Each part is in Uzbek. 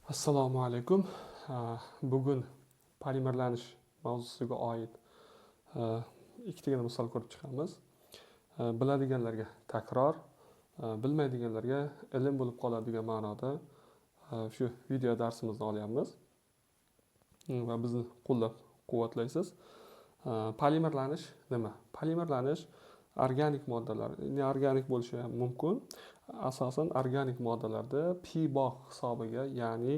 Assalomu alaykum. Bugun polimerlanish mavzusiga oid ikkitagina misol ko'rib chiqamiz. Biladiganlarga takror, bilmaydiganlarga ilm bo'lib qoladigan ma'noda shu video darsimizni olyapmiz. Va bizni qo'llab-quvvatlaysiz. Polimerlanish nima? Polimerlanish organik moddalar, neorganik bo'lishi ham mumkin. Asosan organik moddalarda pi bog' hisobiga, ya'ni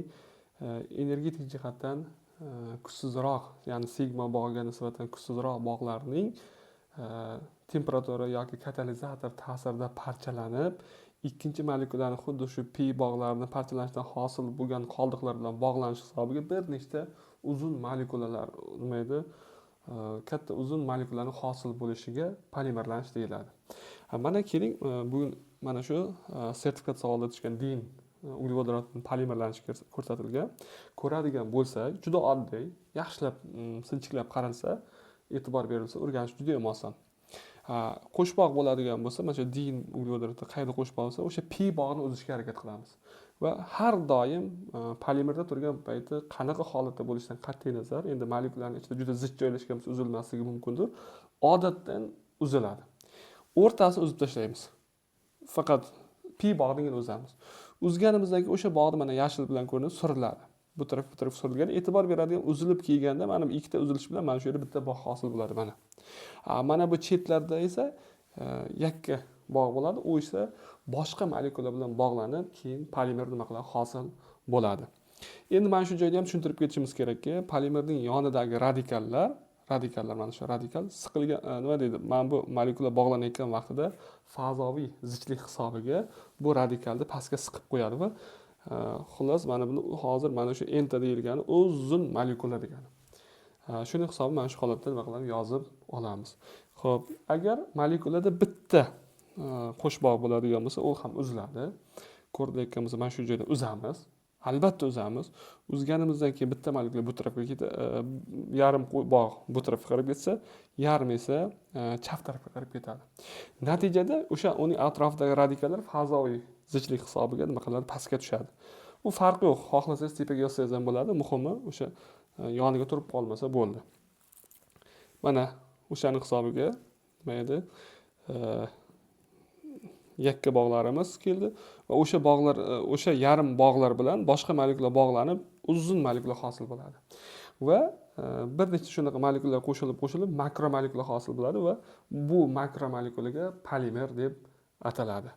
energetik jihatdan kuchsizroq, ya'ni sigma bog'iga nisbatan kuchsizroq bog'larning temperatura yoki katalizator ta'sirida parchalanib, ikkinchi molekulani xuddi shu pi bog'larini parchalanishidan hosil bo'lgan qoldiqlar bilan bog'lanish hisobiga bir nechta uzun molekulalar, nima edi, katta uzun molekulani hosil bo'lishiga polimerlanish deyiladi. Mana keling, bugun mana shu sertifikat savolida tushgan din uglevodorodning polimerlanishi ko'rsatilgan. Ko'radigan bo'lsak, juda oddiy, yaxshilab sinchiklab qaralsa, e'tibor berilsa, o'rganish juda ham oson. Qo'shbog' bo'ladigan bo'lsa, mana shu din uglevodorodda qayerda qo'shbog' bo'lsa, o'sha pi bog'ini uzishga harakat qilamiz. Va har doim polimerda turgan payti qanaqa holatda bo'lishidan qat'iy nazar, endi molekulalarning ichida juda zich joylashgan bo'lsa, uzilmasligi mumkindir. Odatdan uziladi. O'rtasini uzib tashlaymiz. Faqat pi bog'nigina uzamiz. Uzganimizdan keyin o'sha bog'ni mana yashil bilan ko'rinib suriladi. Bu taraf, bu taraf surilgan. E'tibor beradigan, uzilib kelganda mana bu ikkita uzilish bilan mana shu yerda bitta bog' hosil bo'ladi mana. Mana bu chetlarda esa yakka bog' bo'ladi. U esa boshqa molekula bilan bog'lanib, keyin polimer nima qiladi, hosil bo'ladi. Endi mana shu joyda ham tushuntirib ketishimiz kerakki, polimerning yonidagi radikallar mana shu radikal siqilgan, nima deydi, mana bu molekula bog'lanayotgan vaqtida fazoviy zichlik hisobiga bu radikalni pastga siqib qo'yadi va xullas, mana buni hozir mana shu enta deyilgani uzun molekula degani. Shuni hisobi mana shu holatda nima qilamiz, yozib olamiz. Xo'p, agar molekulada bitta qo'shbog' bo'ladigan bo'lsa, u ham uziladi. Ko'rilayotgan bo'lsa, mana shu joyda uzamiz. Albatta uzamiz. Uzganimizdan keyin bitta molekula bu tarafga ketadi, yarim bog' bu tarafga qarab ketsa, yarmi esa chap tarafga qarab ketadi. Natijada o'sha uning atrofidagi radikallar fazoviy zichlik hisobiga nima qiladi, pastga tushadi. U farqi yo'q. Xohlasangiz, tepaga yozsangiz ham bo'ladi. Muhimi, o'sha yoniga turib qolmasa bo'ldi. Mana o'shani hisobiga nima edi? Yakka bog'larimiz keldi va o'sha bog'lar, o'sha yarim bog'lar bilan boshqa molekula bog'lanib, uzun molekula hosil bo'ladi. Va bir necha shunaqa molekulalar qo'shilib, qo'shilib makromolekula hosil bo'ladi va bu makromolekulaga polimer deb ataladi.